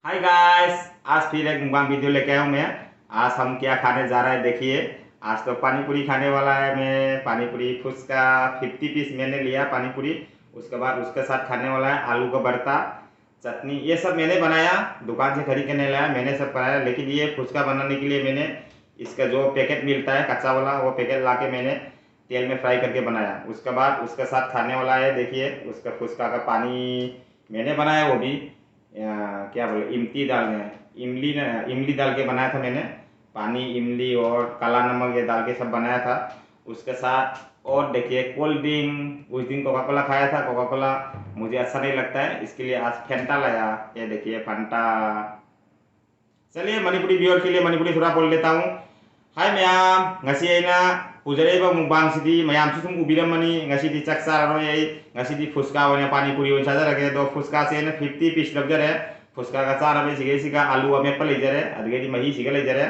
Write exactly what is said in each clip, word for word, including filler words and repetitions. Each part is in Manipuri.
हाय गाइस, आज फिर एक मुकबांग वीडियो लेके आया हूँ मैं। आज हम क्या खाने जा रहा है देखिए। आज तो पानी पूरी खाने वाला है मैं, पानी पूरी फुचका। फिफ्टी पीस मैंने लिया पानी पूरी, उसके बाद उसके साथ खाने वाला है आलू का भरता, चटनी। ये सब मैंने बनाया, दुकान से खरीद के नहीं लाया, मैंने सब बनाया। लेकिन ये फुचका बनाने के लिए मैंने इसका जो पैकेट मिलता है कच्चा वाला, वो पैकेट ला के मैंने तेल में फ्राई करके बनाया। उसके बाद उसके साथ खाने वाला है देखिए, उसका फुचका का पानी मैंने बनाया, वो भी क्या बोले, इमली डाल के, इमली ना, इमली डाल के बनाया था मैंने। पानी, इमली और काला नमक ये डाल के सब बनाया था। उसके साथ और देखिए कोल्ड ड्रिंक, उस दिन कोका कोला खाया था। कोका कोला मुझे अच्छा नहीं लगता है, इसके लिए आज फेंटा लाया। ये देखिए फेंटा। चलिए मणिपुरी व्यूअर के लिए मणिपुरी थोड़ा बोल लेता हूँ। हाय ꯃꯌꯥꯝ, ꯉꯁꯤ ꯑꯩꯅ ꯄꯨꯖꯔꯛꯏꯕ ꯃꯨꯛꯕꯥꯡꯁꯤꯗꯤ ꯃꯌꯥꯝꯁꯨ ꯁꯨꯝ ꯎꯕꯤꯔꯝꯃꯅꯤ꯫ ꯉꯁꯤꯗꯤ ꯆꯥꯛ ꯆꯥꯔꯔꯣꯏ ꯑꯩ, ꯉꯁꯤꯗꯤ ꯐꯨꯁꯀꯥ ꯑꯣꯏꯅ ꯄꯥꯅꯤ ꯄꯨꯔꯤ ꯑꯣꯏꯅ ꯆꯥꯖꯔꯒꯦ꯫ ꯑꯗꯣ ꯐꯨꯁꯀꯥꯁꯦ ꯑꯩꯅ ꯐꯤꯐꯇꯤ ꯄꯤꯁ ꯂꯧꯖꯔꯦ꯫ ꯐꯨꯁꯀꯥꯒ ꯆꯥꯅꯕ ꯁꯤꯒꯩꯁꯤꯒ ꯑꯥꯂꯨ ꯑꯃꯦꯠꯄ ꯂꯩꯖꯔꯦ, ꯑꯗꯨꯗꯒꯤꯗꯤ ꯃꯍꯤꯁꯤꯒ ꯂꯩꯖꯔꯦ꯫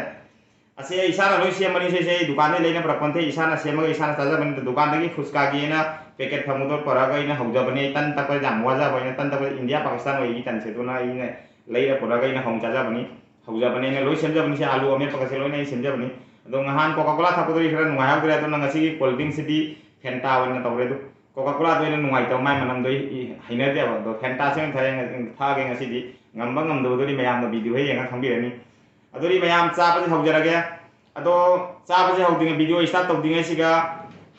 ꯑꯁꯤ ꯑꯩ ꯏꯁꯥꯅ ꯂꯣꯏ ꯁꯦꯝꯕꯅꯤ꯫ ꯁꯤꯁꯦ ꯑꯩ ꯗꯨꯀꯥꯟꯗꯒꯤ ꯂꯩꯅ ꯄꯨꯔꯛꯄ ꯅꯠꯇꯦ, ꯏꯁꯥꯅ ꯁꯦꯝꯃꯒ ꯏꯁꯥꯅ ꯆꯥꯖꯕꯅꯤ꯫ ꯗꯨꯀꯥꯟꯗꯒꯤ ꯐꯨꯁꯀꯥꯒꯤ ꯑꯩꯅ ꯄꯦꯀꯦꯠ ꯐꯪꯕꯗꯣ ꯄꯨꯔꯛꯑꯒ ꯑꯩꯅ ꯍꯧꯖꯕꯅꯤ꯫ ꯑꯩ ꯇꯟ ꯇꯛꯄꯗ ꯌꯥꯝ ꯋꯥꯖꯕ, ꯑꯩꯅ ꯇꯟ ꯇꯛꯄꯗ ꯏꯟꯗꯤꯌꯥ ꯄꯥꯀꯤꯁꯇꯥꯟ ꯑꯣꯏ ꯑꯩꯒꯤ ꯇꯟꯁꯦ, ꯑꯗꯨꯅ ꯑꯩꯅ ꯂꯩꯔ ꯄꯨꯔꯛꯑꯒ ꯑꯩꯅ ꯍꯧꯅ ꯆꯥꯖꯕꯅꯤ꯫ ꯍꯧꯖꯕꯅꯦꯅ ꯂꯣꯏ ꯁꯦꯝꯖꯕꯅꯤꯁꯦ, ꯑꯥꯂꯨ ꯑꯃꯦꯠꯄꯒꯁꯦ ꯂꯣꯏꯅ ꯑꯩ ꯁꯦꯝꯖꯕꯅꯤ꯫ ꯑꯗꯣ ꯅꯍꯥꯟ ꯀꯣꯀꯥ ꯀꯣꯂꯥ ꯊꯛꯄꯗꯨꯗꯤ ꯈꯔ ꯅꯨꯡꯉꯥꯏꯍꯧꯗ꯭ꯔꯦ, ꯑꯗꯨꯅ ꯉꯁꯤꯒꯤ ꯀꯣꯜ ꯗ꯭ꯔꯤꯡꯁꯤꯗꯤ ꯐꯦꯟꯇꯥ ꯑꯣꯏꯅ ꯇꯧꯔꯦ꯫ ꯑꯗꯨ ꯀꯣꯀꯥ ꯀꯣꯂꯥꯗꯣ ꯑꯩꯅ ꯅꯨꯡꯉꯥꯏꯇꯕ, ꯃꯥꯏ ꯃꯅꯝꯗꯣ ꯑꯩ ꯍꯩꯅꯗꯦꯕ꯫ ꯑꯗꯣ ꯐꯦꯟꯇꯥꯁꯦ ꯑꯣꯏꯅ ꯊꯛꯑꯦ, ꯊꯛꯑꯒꯦ ꯉꯁꯤꯗꯤ꯫ ꯉꯝꯕ ꯉꯝꯗꯕꯗꯨꯗꯤ ꯃꯌꯥꯝꯅ ꯚꯤꯗꯤꯑꯣ ꯍꯦꯛ ꯌꯦꯡꯉꯒ ꯈꯪꯕꯤꯔꯅꯤ꯫ ꯑꯗꯨꯗꯤ ꯃꯌꯥꯝ ꯆꯥꯕꯁꯦ ꯍꯧꯖꯔꯒꯦ꯫ ꯑꯗꯣ ꯆꯥꯕꯁꯦ ꯍꯧꯗ꯭ꯔꯤꯉꯩ, ꯚꯤꯗꯤꯑꯣ ꯁ꯭ꯇꯥꯔꯠ ꯇꯧꯗ꯭ꯔꯤꯉꯩꯁꯤꯒ,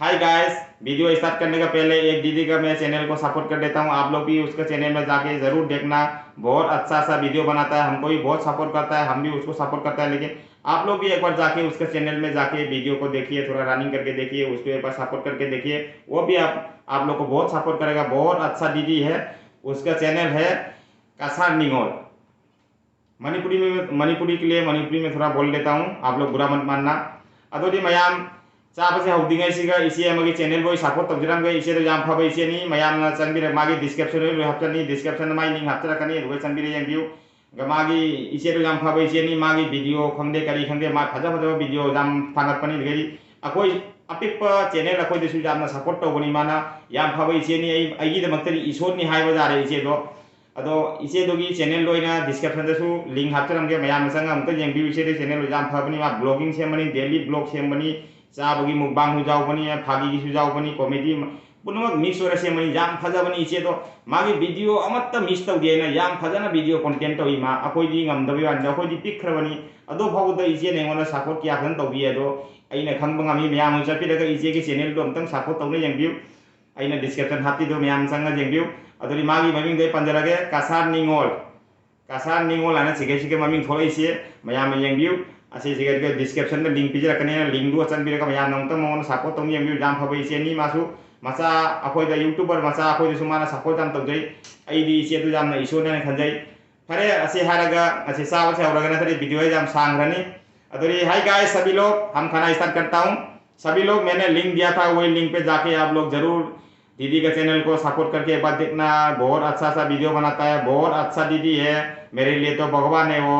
हाय गाइस, वीडियो स्टार्ट करने का पहले एक दीदी का मैं चैनल को सपोर्ट कर देता हूँ। आप लोग भी उसका चैनल में जाके ज़रूर देखना, बहुत अच्छा सा वीडियो बनाता है, हमको भी बहुत सपोर्ट करता है, हम भी उसको सपोर्ट करता है। लेकिन आप लोग भी एक बार जाके उसका चैनल में जाके वीडियो को देखिए, थोड़ा रनिंग करके देखिए, उसको एक बार सपोर्ट करके देखिए। वो भी आप आप लोग को बहुत सपोर्ट करेगा। बहुत अच्छा दीदी है, उसका चैनल है कसार निंगोल। मणिपुरी में, मणिपुरी के लिए मणिपुरी में थोड़ा बोल लेता हूँ, आप लोग बुरा मत मानना। ꯑꯗꯨꯗꯤ ꯃꯌꯥꯝ, ꯆꯥꯕꯁꯦ ꯍꯧꯗ꯭ꯔꯤꯉꯩꯁꯤꯒ ꯏꯆꯦ ꯑꯃꯒꯤ ꯆꯦꯅꯦꯜꯕꯨ ꯑꯩ ꯁꯞꯄꯣꯔꯠ ꯇꯧꯖꯔꯝꯒꯦ꯫ ꯏꯆꯦꯗꯣ ꯌꯥꯝ ꯐꯕ ꯏꯆꯦꯅꯤ꯫ ꯃꯌꯥꯝꯅ ꯆꯪꯕꯤꯔ, ꯃꯥꯒꯤ ꯗꯤꯁꯀ꯭ꯔꯤꯞꯁꯟꯗ ꯂꯣꯏ ꯍꯥꯞꯆꯅꯤ, ꯗꯤꯁꯀ꯭ꯔꯤꯞꯁꯟꯗ ꯃꯥꯏ ꯂꯤꯡ ꯍꯥꯞꯆꯔꯛꯀꯅꯤ, ꯑꯗꯨꯒ ꯆꯪꯕꯤꯔ ꯌꯦꯡꯕꯤꯌꯨ꯫ ꯑꯗꯨꯒ ꯃꯥꯒꯤ ꯏꯆꯦꯗꯣ ꯌꯥꯝ ꯐꯕ ꯏꯆꯦꯅꯤ꯫ ꯃꯥꯒꯤ ꯚꯤꯗꯤꯑꯣ ꯈꯪꯗꯦ ꯀꯔꯤ ꯈꯪꯗꯦ, ꯃꯥ ꯐꯖ ꯐꯖꯕ ꯚꯤꯗꯤꯑꯣ ꯌꯥꯝ ꯊꯥꯒꯠꯄꯅꯤ꯫ ꯑꯗꯨꯗꯒꯤꯗꯤ ꯑꯩꯈꯣꯏ ꯑꯄꯤꯛꯄ ꯆꯦꯅꯦꯜ ꯑꯩꯈꯣꯏꯗꯁꯨ ꯌꯥꯝꯅ ꯁꯞꯄꯣꯔꯠ ꯇꯧꯕꯅꯤ꯫ ꯃꯥꯅ ꯌꯥꯝ ꯐꯕ ꯏꯆꯦꯅꯤ꯫ ꯑꯩ, ꯑꯩꯒꯤꯗꯃꯛꯇꯗꯤ ꯏꯁꯣꯔꯅꯤ ꯍꯥꯏꯕ ꯌꯥꯔꯦ ꯏꯆꯦꯗꯣ꯫ ꯑꯗꯣ ꯏꯆꯦꯗꯨꯒꯤ ꯆꯦꯅꯦꯜꯗꯣ ꯑꯩꯅ ꯗꯤꯁꯀ꯭ꯔꯤꯞꯁꯟꯗꯁꯨ ꯂꯤꯡ ꯍꯥꯞꯆꯔꯝꯒꯦ, ꯃꯌꯥꯝꯅ ꯆꯪꯉꯒ ꯑꯃꯨꯛꯇ ꯌꯦꯡꯕꯤꯌꯨ꯫ ꯏꯆꯦꯗꯨꯒꯤ ꯆꯦꯅꯦꯜꯗꯣ ꯌꯥꯝ ꯐꯕꯅꯤ, ꯃꯥ ꯕ꯭ꯂꯣꯒꯤꯡ ꯁꯦꯝꯕꯅꯤ, ꯗꯦꯂꯤ ꯕ꯭ꯂꯣꯒ ꯁꯦꯝꯕꯅꯤ, ꯆꯥꯕꯒꯤ ꯃꯨꯛꯕꯥꯡꯁꯨ ꯌꯥꯎꯕꯅꯤ, ꯐꯥꯒꯤꯒꯤꯁꯨ ꯌꯥꯎꯕꯅꯤ, ꯀꯣꯃꯦꯗꯤ ꯄꯨꯝꯅꯃꯛ ꯃꯤꯛꯁ ꯑꯣꯏꯔ ꯁꯦꯝꯕꯅꯤ꯫ ꯌꯥꯝ ꯐꯖꯕꯅꯤ ꯏꯆꯦꯗꯣ, ꯃꯥꯒꯤ ꯚꯤꯗꯤꯑꯣ ꯑꯃꯠꯇ ꯃꯤꯁ ꯇꯧꯗꯦ꯫ ꯑꯩꯅ ꯌꯥꯝ ꯐꯖꯅ ꯚꯤꯗꯤꯑꯣ ꯀꯣꯟꯇꯦꯟ ꯇꯧꯏ ꯃꯥ꯫ ꯑꯩꯈꯣꯏꯗꯤ ꯉꯝꯗꯕꯩ ꯋꯥꯅꯤꯗ, ꯑꯩꯈꯣꯏꯗꯤ ꯄꯤꯛꯈ꯭ꯔꯕꯅꯤ꯫ ꯑꯗꯨ ꯐꯥꯎꯕꯗ ꯏꯆꯦꯅ ꯑꯩꯉꯣꯟꯗ ꯁꯞꯄꯣꯔꯠ ꯀꯌꯥ ꯐꯖꯅ ꯇꯧꯕꯤ ꯑꯗꯣ ꯑꯩꯅ ꯈꯪꯕ ꯉꯝꯃꯤ꯫ ꯃꯌꯥꯝ ꯑꯃ ꯆꯠꯄꯤꯔꯒ ꯏꯆꯦꯒꯤ ꯆꯦꯅꯦꯜꯗꯣ ꯑꯝꯇꯪ ꯁꯞꯄꯣꯔꯠ ꯇꯧꯅ ꯌꯦꯡꯕꯤꯌꯨ꯫ ꯑꯩꯅ ꯗꯤꯁꯀ꯭ꯔꯤꯞꯁꯟ ꯍꯥꯞꯄꯤꯗꯣ ꯃꯌꯥꯝ ꯆꯪꯉ ꯌꯦꯡꯕꯤꯌꯨ꯫ ꯑꯗꯨꯗꯤ ꯃꯥꯒꯤ ꯃꯃꯤꯡꯗꯣ ꯑꯩ ꯄꯟꯖꯔꯒꯦ, ꯀꯁꯥꯔ ꯅꯤꯉꯣꯜ꯫ ꯀꯁꯥꯔ ꯅꯤꯉꯣꯜ ꯍꯥꯏꯅ ꯁꯤꯒꯩꯁꯤꯒ ꯃꯃꯤꯡ ꯊꯣꯛꯂꯛꯏꯁꯦ ꯃꯌꯥꯝꯅ ꯌꯦꯡꯕꯤꯌꯨ꯫ ꯑꯁꯤꯁꯤꯒ ꯗꯤꯁꯀ꯭ꯔꯤꯞꯁꯟꯗ ꯂꯤꯡ ꯄꯤꯖꯔꯛꯀꯅꯤ, ꯂꯤꯡꯗꯨ ꯆꯪꯕꯤꯔꯒ ꯃꯌꯥꯝꯅ ꯑꯃꯨꯛꯇꯪ ꯃꯉꯣꯟꯗ ꯁꯞꯄꯣꯔꯠ ꯇꯧꯅ ꯌꯦꯡꯕꯤꯌꯨ꯫ ꯌꯥꯝ ꯐꯕ ꯏꯆꯦꯅꯤ ꯃꯥꯁꯨ꯫ ꯃꯆꯥ ꯑꯩꯈꯣꯏꯗ, ꯌꯨꯇꯨꯕꯔ ꯃꯆꯥ ꯑꯩꯈꯣꯏꯗꯁꯨ ꯃꯥꯅ ꯁꯞꯄꯣꯔꯠ ꯌꯥꯝ ꯇꯧꯖꯩ꯫ ꯑꯩꯗꯤ ꯏꯆꯦꯗꯨ ꯌꯥꯝꯅ ꯏꯁꯣꯔꯅꯦꯅ ꯈꯟꯖꯩ꯫ ꯐꯔꯦ, ꯑꯁꯤ ꯍꯥꯏꯔꯒ, ꯑꯁꯤ ꯆꯥꯕꯁꯦ ꯍꯧꯔꯒ ꯅꯠꯇ꯭ꯔꯗꯤ ꯚꯤꯗꯤꯑꯣ ꯌꯥꯝ ꯁꯥꯡꯈ꯭ꯔꯅꯤ꯫ ꯑꯗꯨꯗꯤ, hi guys, सभी लोग, हम खाना स्टार्ट करता हूँ। सभी लोग, मैंने लिंक दिया था, वही लिंक पे जाके आप लोग जरूर दीदी का चैनल को सपोर्ट करके एक बार देखना। बहुत अच्छा सा वीडियो बनाता है, बहुत अच्छा दीदी है, मेरे लिए तो भगवान है वो।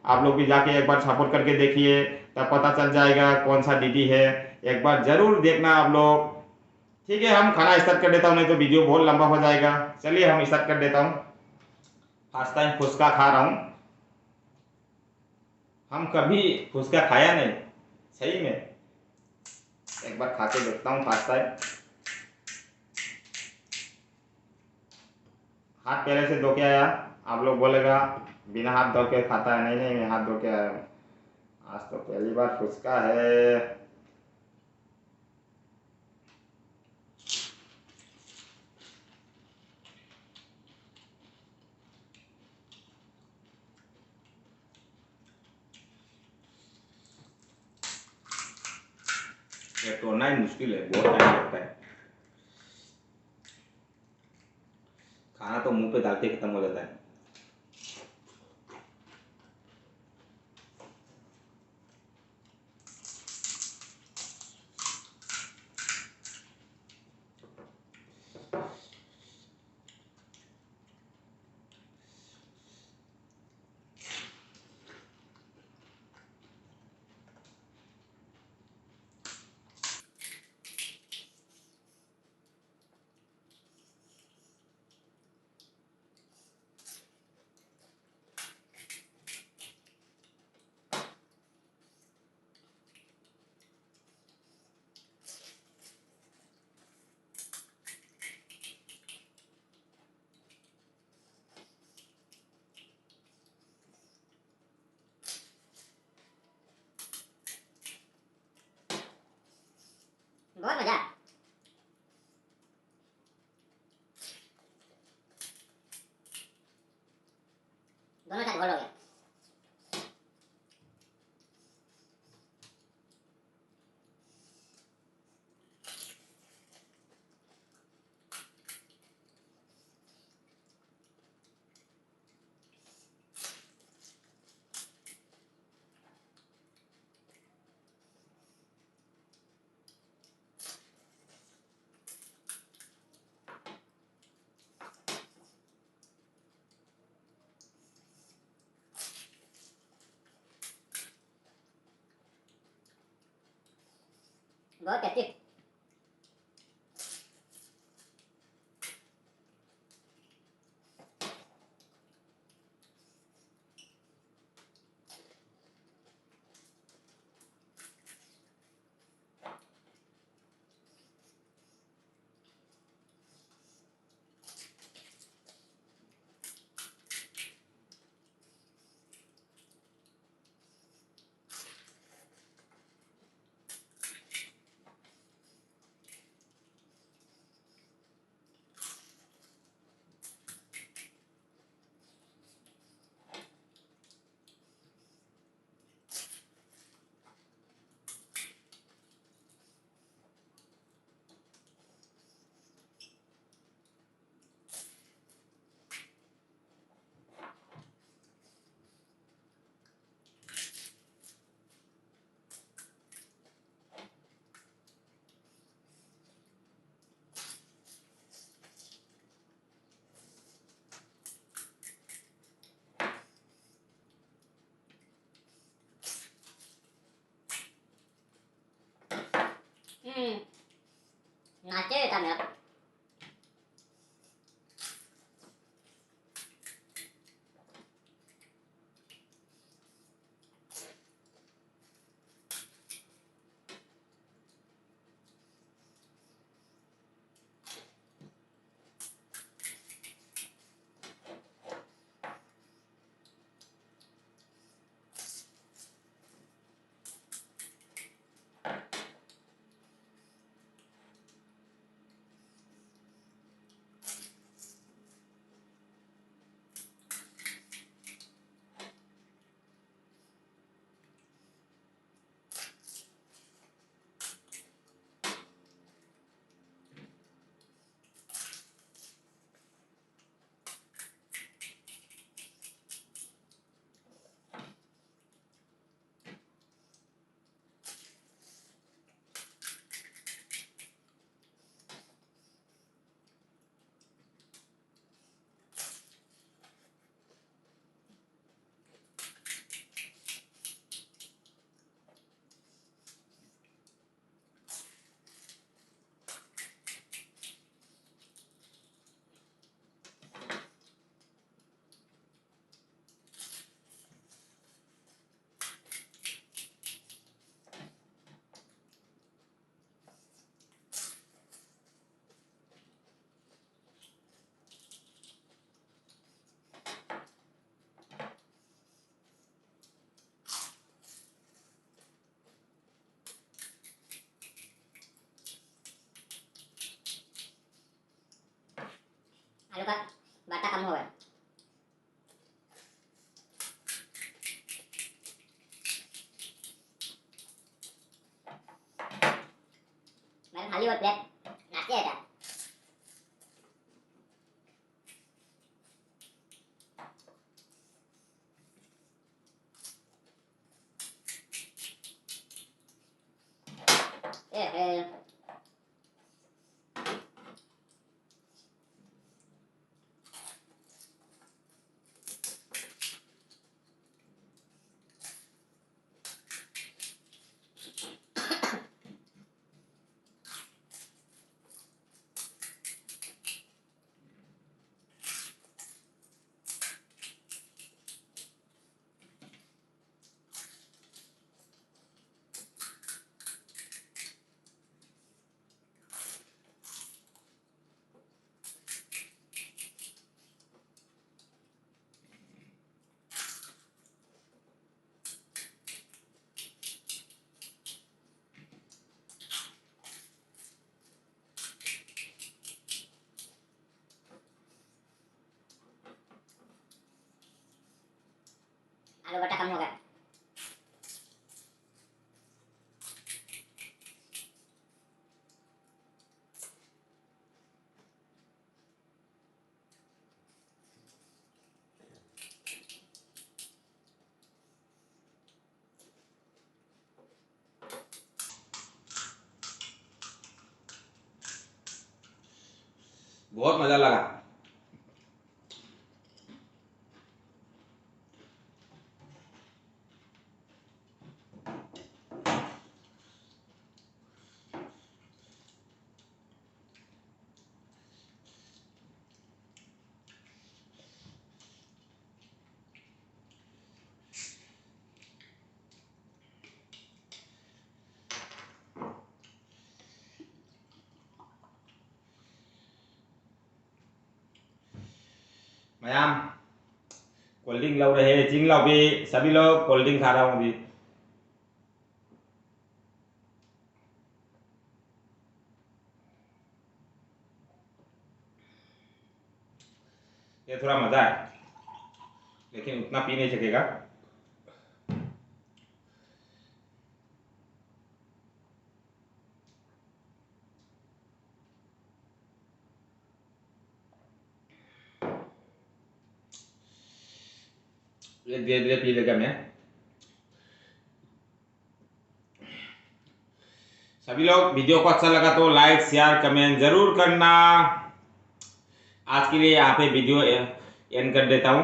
आप लोग भी जाके एक बार सपोर्ट करके देखिए, तब पता चल जाएगा कौन सा दीदी है। एक बार जरूर देखना आप लोग। ठीक है, हम खाना स्टार्ट कर देता हूँ, नहीं तो वीडियो बहुत लंबा हो जाएगा। चलिए, हम स्टार्ट कर देता हूँ। फर्स्ट टाइम फुचका खा रहा हूँ। हम कभी फुचका खाया नहीं, सही में। एक बार खा के देखता हूँ फर्स्ट टाइम। हाथ पहले से धो के आया। आप लोग बोलेगा बिना हाथ धो के खाता है। नहीं, नहीं, मैं हाथ धो के आया हूँ। आज तो पहली बार फुचका है। ये तोड़ना ही मुश्किल है, बहुत टाइम लगता है। खाना तो मुंह पे डालते ही खत्म हो जाता है। दोनों साइड घोल हो गया। बहुत टेस्टी। ꯎꯝ, ꯅꯥꯆꯦ ꯇꯝꯃꯦ꯫ का बाटा कम होगा। मैम, खाली वो प्लेट नाश्ते है क्या? ए, ए। आलू बटा कम हो गया। बहुत मजा लगा। ꯃꯌꯥꯝ, cold drink ꯂꯧꯔꯦꯍꯦ, ꯆꯤꯡ ꯂꯥꯎꯕꯤ, ꯆꯥꯕꯤꯂꯣ, cold drink ꯈꯔ ꯂꯧꯕꯤ꯫ ये थोड़ा मज़ा है, लेकिन उतना पी नहीं सकेगा। ये धीरे धीरे पी लेगा मैं। सभी लोग, वीडियो को अच्छा लगा तो लाइक, शेयर, कमेंट जरूर करना। आज के लिए यहाँ पे वीडियो एंड कर देता हूँ।